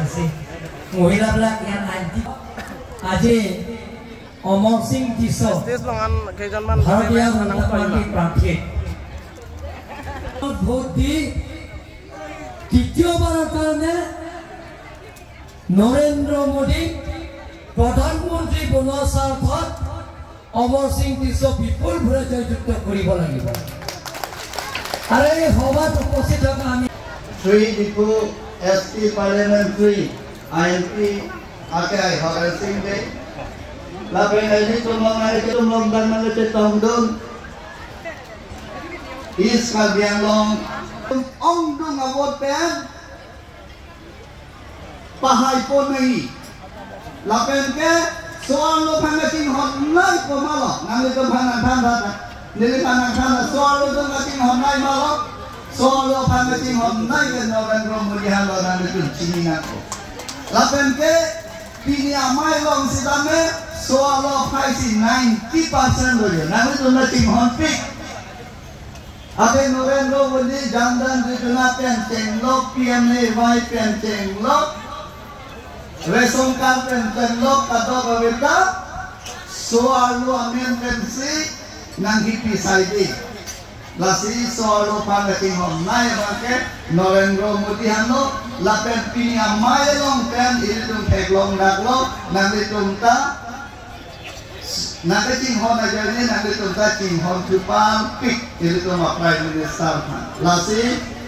Constituency মহিলাবিলাক ইয়াত 90। আজি অমৰ সিং টিছ ভাৰতীয় জনতা পাৰ্টীৰ প্ৰাৰ্থী ভোট দি তৃতীয়বাৰৰ কাৰণে নৰেন্দ্ৰ মোদীক প্ৰধানমন্ত্ৰী বনোৱাৰ স্বাৰ্থত অমৰ সিং টিছ বিপুল ভোটে জয়যুক্ত কৰিব লাগিব। আৰু এই সভাত উপস্থিত থকা আমি Shri Diphu ST Parliamentary IMP Akai Horan Singh De Lapen ini tumong ngai tumong dan mangai tong dun East Karbi Anglong ong dung awot pen pahai pon nahi lapen ke soal lo phanga ting hon nai ko malo nang tum phanga than tha nili phanga than soal lo dung ting hon nai malo soal lo phanga ting hon nai ke Narendra Modi han lo nang tum chini na ko lapen ke pini amai long sidame soal lo phai si 90% lo je nang tum ting hon pik Ate Narendra Modi Jan Dhan Yojana pen cheng lok PM ne vai pen cheng lok ration card pen cheng lok kato kavita soalu amen pen si nanghi pisai di lasi soalu pang ting hon nai bangke Narendra Modi hano lapen pini amai long pen ilitum pheklong daklo nanghi ta Nangke ching hon aja ni nangke tumta ching hon chupan pik itu tu prime minister lasi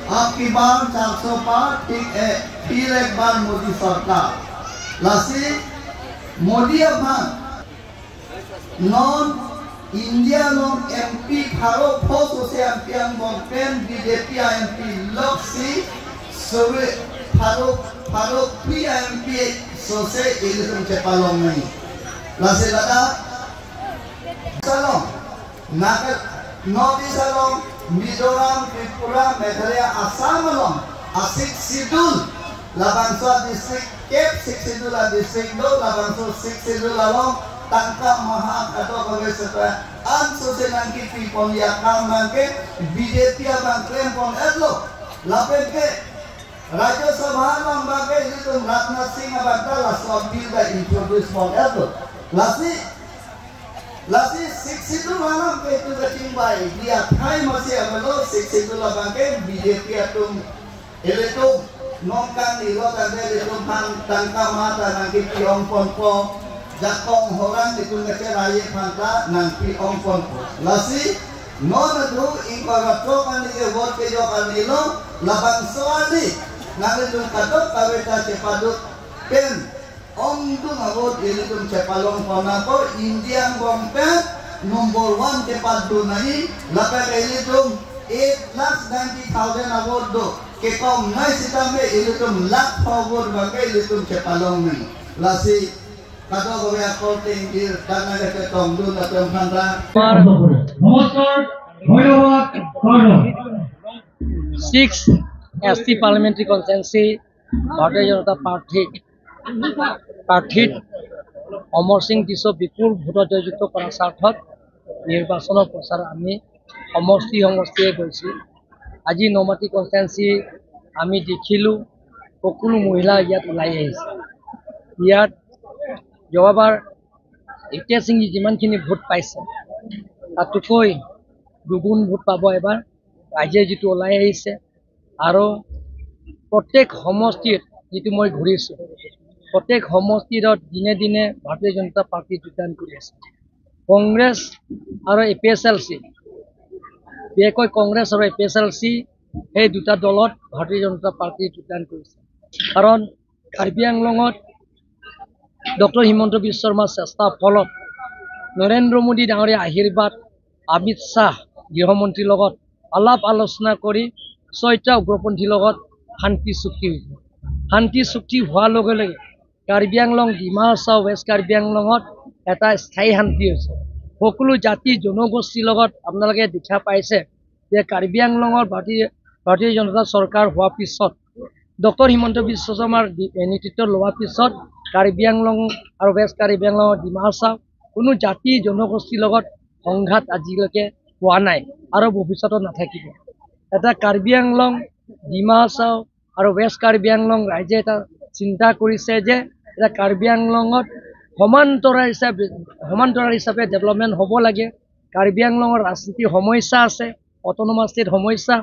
ab की बार 400 पार ठीक है फिर एक बार मोदी सरकार lasi Modi अभान non India non MP Bharat force उसे MP अंग pen BJP MP लोक सी सवे pharaoh pharaoh P MP Sose election चेपालों नहीं lasi lada Salong, Naga, North East along, Mizoram, Tripura, Meghalaya, Assam along, Asik Schedule, Labangso district, Cape 6 Schedule district, do Labangso 6 Schedule along, Tangka Maha Kato Kavesata, An Sosenanki Pipon Yakam Banke, BJP abang claim pon edlo, Lapenke, Rajya Sabha long banke, itu Rajnath Singh abang la so bill da introduce pon edlo, lasi Lasi 62 malam ke itu bai dia thai masih amalo 62 labangke BJP atum eleto nongkan ilo tande eleto phan tangka mata nangki piong pon po jakong horan itu ngece raye phanta nangki ong pon po lasi non adu ingkora to kan ke vote ke jo kan ilo labang soali nang itu katok kaweta cepadut pen ong dung awot ilitum cepalong ponako Indian bong pen number 1 cepadu nahi lapar ilitum 8,90,000 awot do kekom nai sitame ilitum lakh forward bangke ilitum cepalong nahi lasi kato gobe akol tingir dana ke tong dun atom khanda নমস্কাৰ ধন্যবাদ 6 ST parliamentary constituency Bharatiya Janata Party প্ৰাৰ্থীত অমৰ সিং টিছ বিপুল ভোটত জয়যুক্ত কৰাৰ স্বাৰ্থত নিৰ্বাচনৰ প্ৰচাৰ আমি সমষ্টি সমষ্টিয়ে গৈছোঁ। আজি নমাটি কনষ্টিটুৱেঞ্চি আমি দেখিলোঁ সকলো মহিলা ইয়াত ওলাই আহিছে। ইয়াত যোৱাবাৰ হিতেশ সিঙে যিমানখিনি ভোট পাইছে তাতোকৈ দুগুণ ভোট পাব এবাৰ ৰাইজে যিটো ওলাই আহিছে। আৰু প্ৰত্যেক সমষ্টিত যিটো মই ঘূৰিছোঁ প্ৰত্যেক সমষ্টিত দিনে দিনে ভাৰতীয় জনতা পাৰ্টি যোগদান কৰি আছে। কংগ্ৰেছ আৰু A P S L C বিশেষকৈ কংগ্ৰেছ আৰু A P S L C সেই দুটা দলত ভাৰতীয় জনতা পাৰ্টি যোগদান কৰিছে। কাৰণ কাৰ্বি আংলঙত ডক্টৰ হিমন্ত বিশ্ব শৰ্মাৰ চেষ্টাৰ ফলত নৰেন্দ্ৰ মোদী ডাঙৰীয়া আশীৰ্বাদ অমিত শ্বাহ গৃহমন্ত্ৰীৰ লগত আলাপ আলোচনা কৰি 6টা উগ্ৰপন্থীৰ লগত শান্তি চুক্তি হৈছে। শান্তি চুক্তি হোৱাৰ লগে লগে কাৰ্বি আংলং ডিমা হাছাও ৱেষ্ট কাৰ্বি আংলঙত এটা স্থায়ী শান্তি হৈছে। সকলো জাতি জনগোষ্ঠীৰ লগত আপোনালোকে দেখা পাইছে যে কাৰ্বি আংলঙৰ ভাৰতীয় জনতা চৰকাৰ হোৱাৰ পিছত ডক্টৰ হিমন্ত বিশ্ব শৰ্মাৰ নেতৃত্ব লোৱাৰ পিছত কাৰ্বি আংলং আৰু ৱেষ্ট কাৰ্বি আংলঙৰ ডিমা হাছাও কোনো জাতি জনগোষ্ঠীৰ লগত সংঘাত আজিলৈকে হোৱা নাই আৰু ভৱিষ্যতত নাথাকিব। এটা কাৰ্বি আংলং ডিমা হাছাও আৰু ৱেষ্ট কাৰ্বি আংলং ৰাইজে এটা চিন্তা কৰিছে যে এটা কাৰ্বি আংলঙত সমান্তৰাল হিচাপে ডেভেলপমেণ্ট হ'ব লাগে। কাৰ্বি আংলঙৰ ৰাজনীতিৰ সমস্যা আছে, অট'নমাছ ষ্টেট সমস্যা,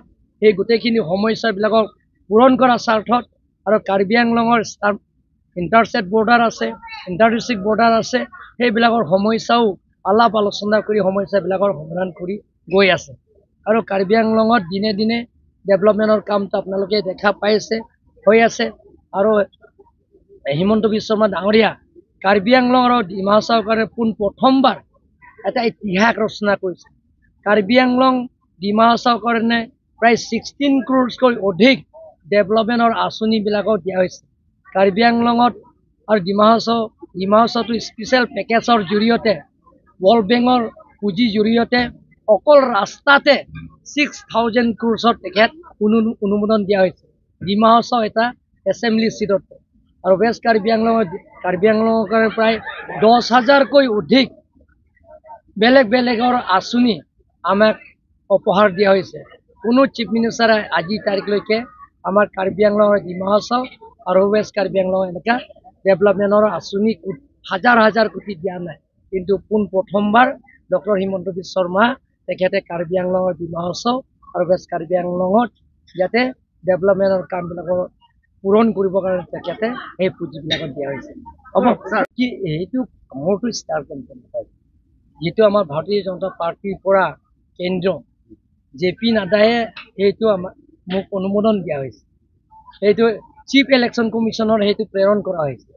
সেই গোটেইখিনি সমস্যাবিলাকক পূৰণ কৰাৰ স্বাৰ্থত আৰু কাৰ্বি আংলঙৰ ইণ্টাৰষ্টেট বৰ্ডাৰ আছে, ইণ্টাৰ ডিষ্ট্ৰিক্ট বৰ্ডাৰ আছে, সেইবিলাকৰ সমস্যাও আলাপ আলোচনা কৰি সমস্যাবিলাকৰ সমাধান কৰি গৈ আছে। আৰু কাৰ্বি আংলঙত দিনে দিনে ডেভেলপমেণ্টৰ কামটো আপোনালোকে দেখা পাইছে, হৈ আছে। আৰু হিমন্ত বিশ্ব শৰ্মা ডাঙৰীয়া কাৰ্বি আংলং আৰু ডিমা হাছাওৰ কাৰণে পোনপ্ৰথমবাৰ এটা ইতিহাস ৰচনা কৰিছে। কাৰ্বি আংলং ডিমা হাছাওৰ কাৰণে প্ৰায় 16 ক্ৰ'ৰতকৈ অধিক ডেভেলপমেণ্টৰ আঁচনিবিলাকো দিয়া হৈছে। কাৰ্বি আংলঙত আৰু ডিমা হাছাওটো স্পেচিয়েল পেকেজৰ জৰিয়তে, ৱৰ্ল্ড বেংকৰ পুঁজিৰ জৰিয়তে অকল ৰাস্তাতে 6000 ক্ৰ'ৰ্ছত তেখেত অনুমোদন দিয়া হৈছে। ডিমা হাছাও এটা এছেম্বলি চিটত আৰু ৱেষ্ট কাৰ্বি আংলঙৰ কাৰণে প্ৰায় 10,000কৈ অধিক বেলেগ বেলেগৰ আঁচনি আমাক উপহাৰ দিয়া হৈছে। কোনো চিফ মিনিষ্টাৰে আজিৰ তাৰিখলৈকে আমাৰ কাৰ্বি আংলঙৰ ডিমা হাছাও আৰু ৱেষ্ট কাৰ্বি আংলং এনেকুৱা ডেভেলপমেণ্টৰ আঁচনি হাজাৰ হাজাৰ কোটি দিয়া নাই। কিন্তু পোনপ্ৰথমবাৰ ডক্টৰ হিমন্ত বিশ্ব শৰ্মা তেখেতে কাৰ্বি আংলঙৰ ডিমা হাছাও আৰু ৱেষ্ট কাৰ্বি আংলঙত যাতে ডেভেলপমেণ্টৰ কামবিলাকৰ পূৰণ কৰিবৰ কাৰণে তেখেতে সেই পুঁজিবিলাকত দিয়া হৈছে। হ'ব কি সেইটো মোৰতো ষ্টাৰ কেম্পেইন হয়, যিটো আমাৰ ভাৰতীয় জনতা পাৰ্টীৰ পৰা কেন্দ্ৰ জে পি নাড্ডায়ে সেইটো আমাক মোক অনুমোদন দিয়া হৈছে। সেইটো চিফ ইলেকশ্যন কমিশ্যনৰ সেইটো প্ৰেৰণ কৰা হৈছে,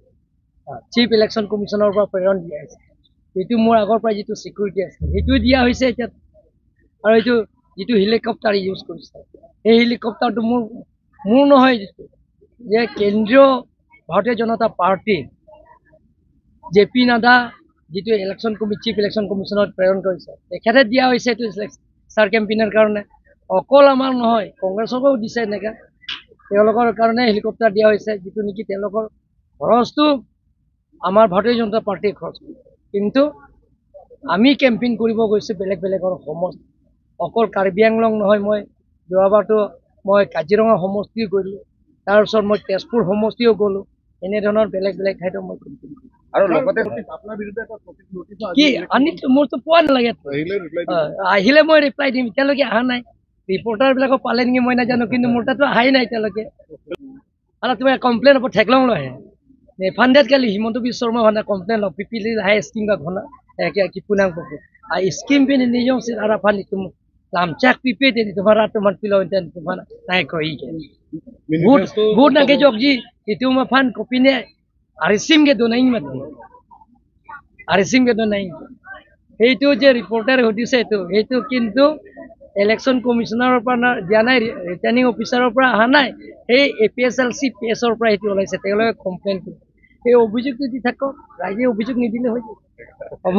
চিফ ইলেকশ্যন কমিশ্যনৰ পৰা প্ৰেৰণ দিয়া হৈছে। সেইটো মোৰ আগৰ পৰা যিটো ছিকিউৰিটি আছে সেইটো দিয়া হৈছে এতিয়া। আৰু এইটো যিটো হেলিকপ্টাৰ ইউজ কৰিছে, সেই হেলিকপ্টাৰটো মোৰ নহয়, যিটো যে কেন্দ্ৰীয় ভাৰতীয় জনতা পাৰ্টি জে পি নাড্ডা যিটো ইলেকশ্যন চিফ ইলেকশ্যন কমিশ্যনত প্ৰেৰণ কৰিছে, তেখেতে দিয়া হৈছে এইটো ষ্টাৰ কেম্পেইনৰ কাৰণে। অকল আমাৰ নহয়, কংগ্ৰেছকো দিছে এনেকৈ, তেওঁলোকৰ কাৰণে হেলিকপ্টাৰ দিয়া হৈছে, যিটো নেকি তেওঁলোকৰ খৰচটো আমাৰ ভাৰতীয় জনতা পাৰ্টীৰ খৰচ। কিন্তু আমি কেম্পেইন কৰিব গৈছোঁ বেলেগ বেলেগৰ সমষ্টি, অকল কাৰ্বি আংলং নহয়। মই যোৱাবাৰতো মই কাজিৰঙা সমষ্টিও গ'লোঁ, তাৰপিছত মই তেজপুৰ সমষ্টিও গ'লোঁ, এনেধৰণৰ বেলেগ বেলেগ ঠাইতো মই কেম্পেইন কৰিলোঁ। আৰু লগতে কি আনি মোৰতো পোৱা নালাগে, আহিলে মই ৰিপ্লাই দিম। এতিয়ালৈকে অহা নাই, ৰিপৰ্টাৰবিলাকক পালে নেকি মই নাজানো, কিন্তু মোৰ তাতো অহাই নাই এতিয়ালৈকে। আৰু তুমি কমপ্লেইন হ'ব ঠেকলং লহে ফাণ্ডেড কালি হিমন্ত বিশ্ব শৰ্মা মানে কমপ্লেইন লগ পিপিলি হাই স্কিম বা ঘন কি পুনাং পকু আৰু স্কিম পিনি নিজম আৰু ফান্ড লামচাক পিপে তোমাৰ তোমাৰ পিলো তোমাৰ নাই কই ভোট নাকে জগজি itu ma fan kopine arisim ke do nahi mati arisim ke do nahi সেইটো যে ৰিপৰ্টাৰ সুধিছে এইটো সেইটো কিন্তু ইলেকশ্যন কমিশ্যনাৰৰ পৰা দিয়া নাই, ৰিটাৰ্ণিং অফিচাৰৰ পৰা অহা নাই, সেই A P S L C P এছৰ পৰা সেইটো ওলাইছে। তেওঁলোকে কমপ্লেইন কৰিছে, সেই অভিযোগটো দি থাকক, ৰাইজে অভিযোগ নিদিলে হৈ যাব। হ'ব।